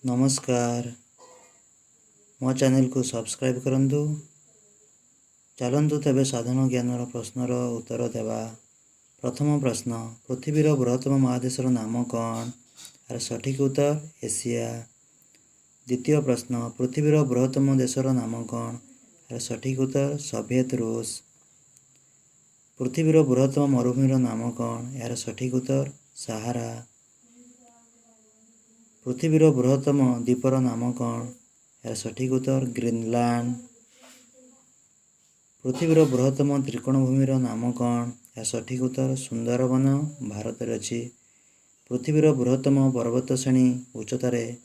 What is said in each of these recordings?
ନମସ୍କାର, ମୋ ଚ୍ୟାନେଲକୁ ସବସ୍କ୍ରାଇବ୍ କରନ୍ତୁ। ଚାଲନ୍ତୁ ତେବେ ସାଧାରଣ ଜ୍ଞାନର ପ୍ରଶ୍ନର ଉତ୍ତର ଦେବା। ପ୍ରଥମ ପ୍ରଶ୍ନ, ପୃଥିବୀର ବୃହତ୍ତମ ମହାଦେଶର ନାମ କ'ଣ? ଏହାର ସଠିକ୍ ଉତ୍ତର ଏସିଆ। ଦ୍ୱିତୀୟ ପ୍ରଶ୍ନ, ପୃଥିବୀର ବୃହତ୍ତମ ଦେଶର ନାମ କ'ଣ? ଏହାର ସଠିକ୍ ଉତ୍ତର ସୋଭିଏତ ରୁଷ। ପୃଥିବୀର ବୃହତ୍ତମ ମରୁଭୂମିର ନାମ କ'ଣ? ଏହାର ସଠିକ୍ ଉତ୍ତର ସାହାରା। ପୃଥିବୀର ବୃହତ୍ତମ ଦ୍ୱୀପର ନାମ କ'ଣ? ଏହାର ସଠିକ୍ ଉତ୍ତର ଗ୍ରୀନଲ୍ୟାଣ୍ଡ। ପୃଥିବୀର ବୃହତ୍ତମ ତ୍ରିକୋଣଭୂମିର ନାମ କ'ଣ? ଏହାର ସଠିକ୍ ଉତ୍ତର ସୁନ୍ଦରବନ, ଭାରତରେ ଅଛି। ପୃଥିବୀର ବୃହତ୍ତମ ପର୍ବତ ଶ୍ରେଣୀ ଉଚ୍ଚତାରେ,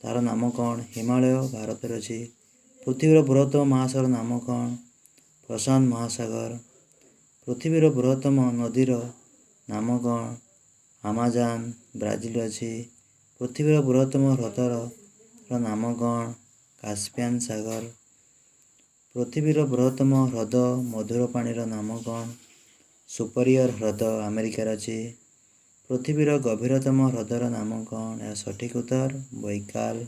ତାର ନାମ କ'ଣ? ହିମାଳୟ, ଭାରତରେ ଅଛି। ପୃଥିବୀର ବୃହତ୍ତମ ମହାସାଗର ନାମ କ'ଣ? ପ୍ରଶାନ୍ତ ମହାସାଗର। ପୃଥିବୀର ବୃହତ୍ତମ ନଦୀର ନାମ କ'ଣ? ଆମାଜାନ, ବ୍ରାଜିଲ ଅଛି। ପୃଥିବୀର ବୃହତ୍ତମ ହ୍ରଦର ନାମ କ'ଣ? କାସ୍ପିଆନ ସାଗର। ପୃଥିବୀର ବୃହତ୍ତମ ହ୍ରଦ ମଧୁର ପାଣିର ନାମ କ'ଣ? ସୁପରିୟର ହ୍ରଦ, ଆମେରିକାରେ ଅଛି। ପୃଥିବୀର ଗଭୀରତମ ହ୍ରଦର ନାମ କ'ଣ? ଏହା ସଠିକ୍ ଉତ୍ତର ବୈକାଲ।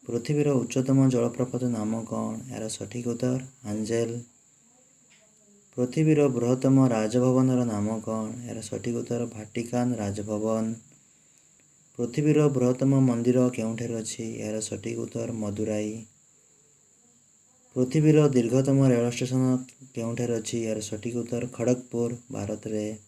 ପୃଥିବୀର ଉଚ୍ଚତମ ଜଳପ୍ରପାତ ନାମ କ'ଣ? ଏହାର ସଠିକ୍ ଉତ୍ତର ଆଞ୍ଜେଲ। ପୃଥିବୀର ବୃହତ୍ତମ ରାଜଭବନର ନାମ କ'ଣ? ଏହାର ସଠିକ୍ ଉତ୍ତର ଭାଟିକାନ ରାଜଭବନ। ପୃଥିବୀର ବୃହତ୍ତମ ମନ୍ଦିର କେଉଁଠାରେ ଅଛି? ଏହାର ସଠିକ୍ ଉତ୍ତର ମଦୁରାଇ। ପୃଥିବୀର ଦୀର୍ଘତମ ରେଳ ଷ୍ଟେସନ କେଉଁଠାରେ ଅଛି? ଏହାର ସଠିକ୍ ଉତ୍ତର ଖଡ଼ଗପୁର, ଭାରତରେ।